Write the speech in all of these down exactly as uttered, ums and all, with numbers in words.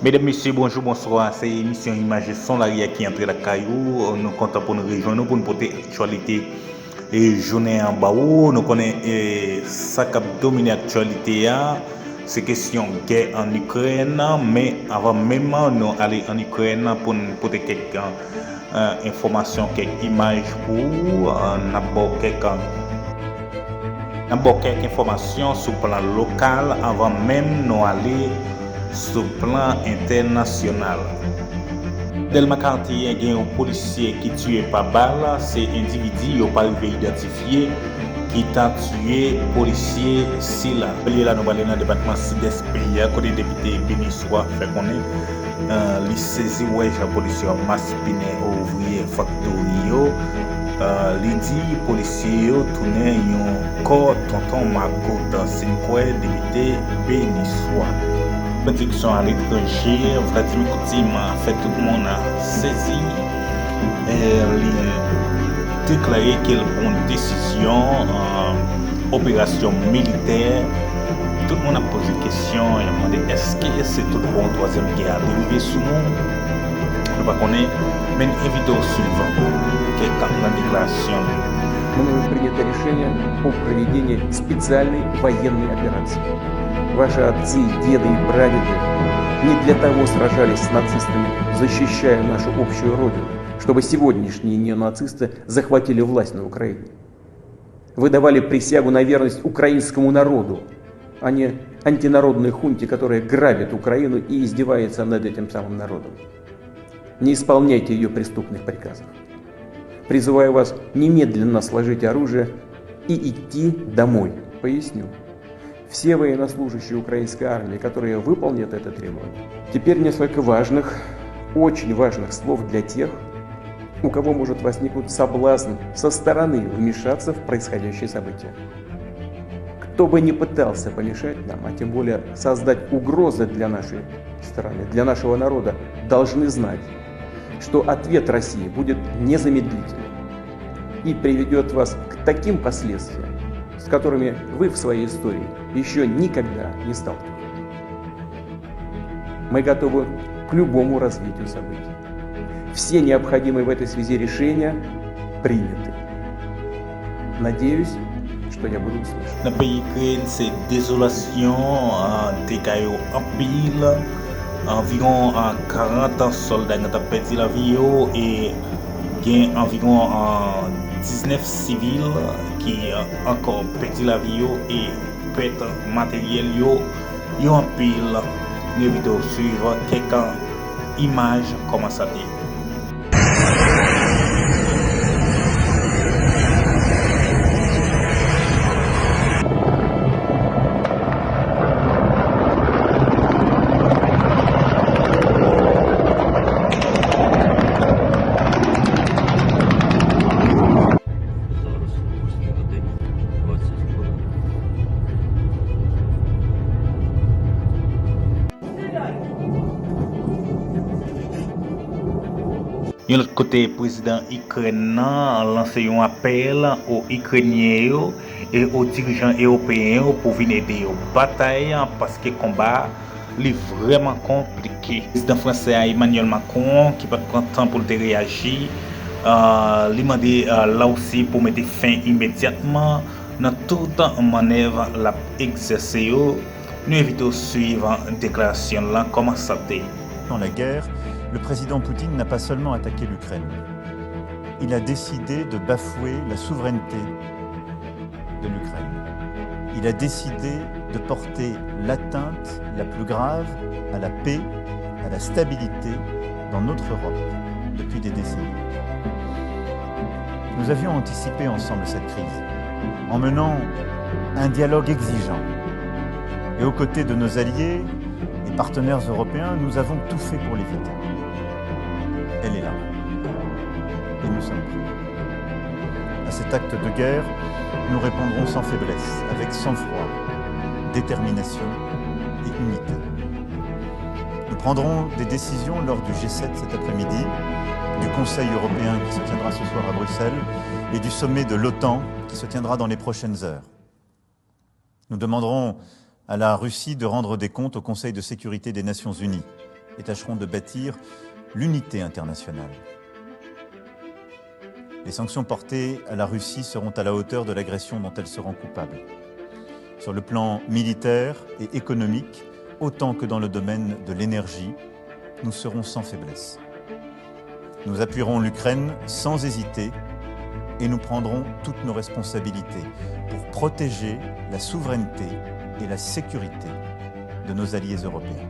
Medam, mesye, bonjou, bonswa. Se emisyon Imaj e Son Lari a ki antre lakay ou. Nou kontan pou n rejwenn ou pou n pote aktyalite e jounen an ba ou. Nou konnen e, sa k ap domine aktyalite a, se kesyon gè ann Ikrèn, men avan menm nou ale ann Ikrèn pou n pote kèk e, enfòmasyon, kèk imaj pou ou, e, n ap ba w kèk, n ap ba w kèk enfòmasyon sou plan lokal avan menm nou ale sou plan entènasyonal. Dèlma Katye gen yon polisye ki tiye pa bal, se endividi yo pa rive idantifye ki ta tiye polisye sila. Kounye a la nou prale nan depatman Sidès peyi a, kote depite Bénissois fè konnen, e, li sezi wè jan polisye yo ap maspinen ouvriye faktori yo. E, li di polisye yo tounen yon kò tonton makout, si n kwè depite Bénissois. Pwodiksyon aletranje, Vladimir Poutine fè tout moun sezi. E, li deklare ke l pran yon desizyon, e, operasyon militè. Tout moun ap poze kesyon, y ap mande èske se tout bon twazyèm gè a te rive sou nou? Nou pa konnen, men n envite w swiv kèk nan deklarasyon li. Мною принято решение о проведении специальной военной операции. Ваши отцы, деды и прадеды не для того сражались с нацистами, защищая нашу общую родину, чтобы сегодняшние неонацисты захватили власть на Украине. Вы давали присягу на верность украинскому народу, а не антинародной хунте, которая грабит Украину и издевается над этим самым народом. Не исполняйте ее преступных приказов. Призываю вас немедленно сложить оружие и идти домой. Поясню. Все военнослужащие украинской армии, которые выполнят это требование. Теперь несколько важных, очень важных слов для тех, у кого может возникнуть соблазн со стороны вмешаться в происходящие события. Кто бы ни пытался помешать нам, а тем более создать угрозы для нашей страны, для нашего народа, должны знать, что ответ России будет незамедлительным и приведет вас к таким последствиям, с которыми вы в своей истории еще никогда не сталкивались. Мы готовы к любому развитию событий. Все необходимые в этой связи решения приняты. Надеюсь, что я буду услышан. Nan peyi Ikrèn, se dezolasyon, a, dega yo anpil. Anviwon, a, karant sòlda gentan pèdi lavi yo e gen anviwon, a, diznèf sivil ki, a, ankò pèdi lavi yo e pèt materyèl yo, yo anpil. Nou envite w swiv kèk imaj kòman sa te ye. Yon lòt kote, prezidan Ikrèn nan lanse yon apèl o Ikrenyen yo e o dirijan ewopeyen yo pou vin ede yo batay, paske konba a, li vrèman konplike. Prezidan fransè a, Emmanuel Macron, ki pa t pran tan pou l te reyaji, ah, li mande, ah, Larisi pou mete fen imedyatman nan tout mannèv l ap egzèse yo. Nou envite w swiv deklarasyon l lan, kòman sa te ye. Dans la guerre, le président Poutine n'a pas seulement attaqué l'Ukraine. Il a décidé de bafouer la souveraineté de l'Ukraine. Il a décidé de porter l'atteinte la plus grave à la paix, à la stabilité dans notre Europe depuis des décennies. Nous avions anticipé ensemble cette crise en menant un dialogue exigeant. Et aux côtés de nos alliés et partenaires européens, nous avons tout fait pour l'éviter. Elle est là. Et nous sommes prêts. À cet acte de guerre, nous répondrons sans faiblesse, avec sang-froid, détermination et unité. Nous prendrons des décisions lors du G sept cet après-midi, du Conseil européen qui se tiendra ce soir à Bruxelles et du sommet de l'OTAN qui se tiendra dans les prochaines heures. Nous demanderons à la Russie de rendre des comptes au Conseil de sécurité des Nations unies. et tâcherons de bâtir l'unité internationale. Les sanctions portées à la Russie seront à la hauteur de l'agression dont elle se rend coupable, sur le plan militaire et économique, autant que dans le domaine de l'énergie. Nous serons sans faiblesse. Nous appuierons l'Ukraine sans hésiter et nous prendrons toutes nos responsabilités pour protéger la souveraineté et la sécurité de nos alliés européens.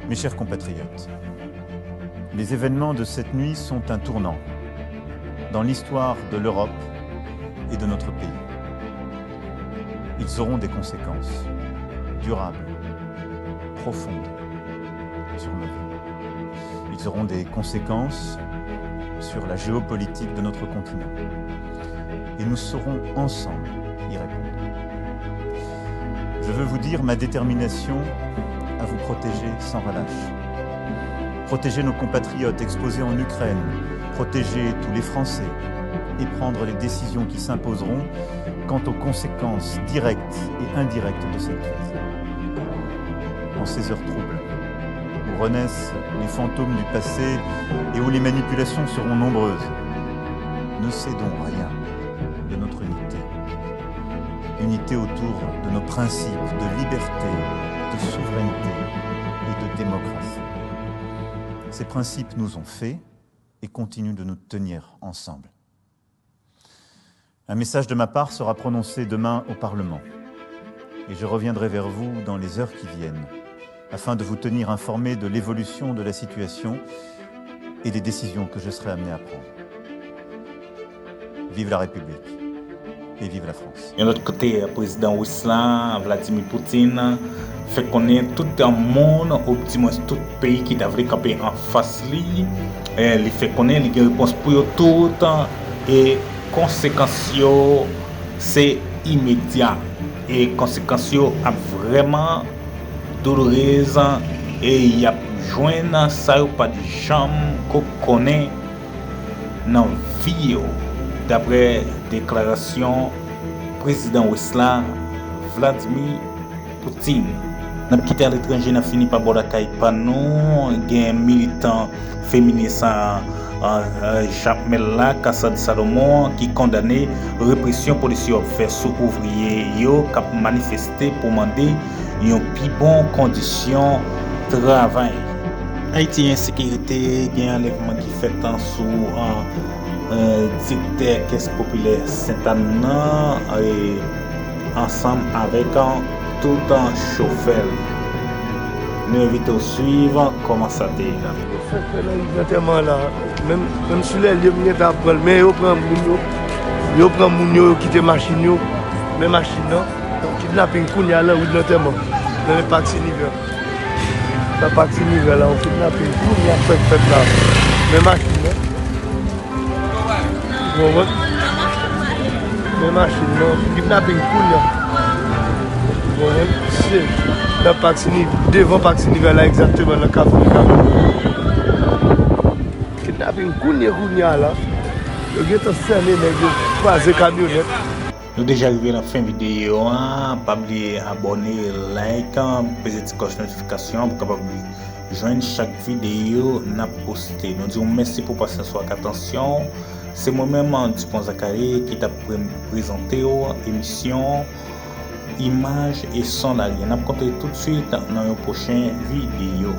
Mes chers compatriotes, les événements de cette nuit sont un tournant dans l'histoire de l'Europe et de notre pays. Ils auront des conséquences durables, profondes sur nos vies. Ils auront des conséquences sur la géopolitique de notre continent. Et nous saurons ensemble y répondre. Je veux vous dire ma détermination à vous protéger sans relâche. Protéger nos compatriotes exposés en Ukraine, protéger tous les Français et prendre les décisions qui s'imposeront quant aux conséquences directes et indirectes de cette crise. En ces heures troubles, où renaissent les fantômes du passé et où les manipulations seront nombreuses, ne cédons rien de notre unité. Unité autour de nos principes de liberté, de souveraineté et de démocratie. Ces principes nous ont fait et continuent de nous tenir ensemble. Un message de ma part sera prononcé demain au Parlement et je reviendrai vers vous dans les heures qui viennent afin de vous tenir informé de l'évolution de la situation et des décisions que je serai amené à prendre. Vive la République et vive la France. Yon lòt kote, prezidan ris la, Vladimir Putin, fè konnen tout moun, odimwens tout peyi ki ta vle kanpe anfas li, eh, li fè konnen li gen repons pou yo tout, e konsekans yo se imedya. E konsekans yo ap vrèman doulorez, e y ap jwenn sa yo pa t janm ko konnen nan vi yo, daprè deklarasyon prezidan ris la, Vladimir Putin. N ap kite aletranje, n ap fini pa bò lakay pa nou. Gen militan feminis, a, a, a, Jakmèl la, Cassandre Salomon, ki kondane represyon polis yo ap fè sou ouvriye yo k ap manifeste pou mande yon pi bon kondisyon travay. Ayiti, ensekirite, gen anlèvman ki fèt sou, a, a, direktè Kès Popilè Sentàn nan, e, ansanm avèk, a, tout, a, chofè l. Nou envite w swiv kòman sa te ye la. Yo fèk fè nan lantèman la, menm, menm sou lè lye m gentan ap pran l, men yo pran moun yo, yo pran moun yo, yo kite machin yo, men machin nan, kidnaping kounye a nan wout lantèman, nan Pak Sinivè. Nan Pak Sinivè la, yon kidnaping kounye a fèk fèt la, men machin nan. Ou konprann? Men machin nan, kidnaping kounye a. Ou konprann? Se nan Pak Sini, devan Pak Sinivè la, egzakteman nan Kafou Dekameron. Kidnaping kounye, kounye a la. Yo gentan sènen nèg yo, kwaze kamyonèt. Nou deja rive nan fen videyo a. Pa bliye abòne, like, peze ti klòch notifikasyon pou kapab jwenn chak videyo n ap poste. Nou di w mèsi pou pasyans ou ak atansyon w. Se mwen menm, Dupont Zacharie, ki t ap pre-, prezante w emisyon Imaj e Son Lari. N ap kontre toutswit nan yon pwochen videyo.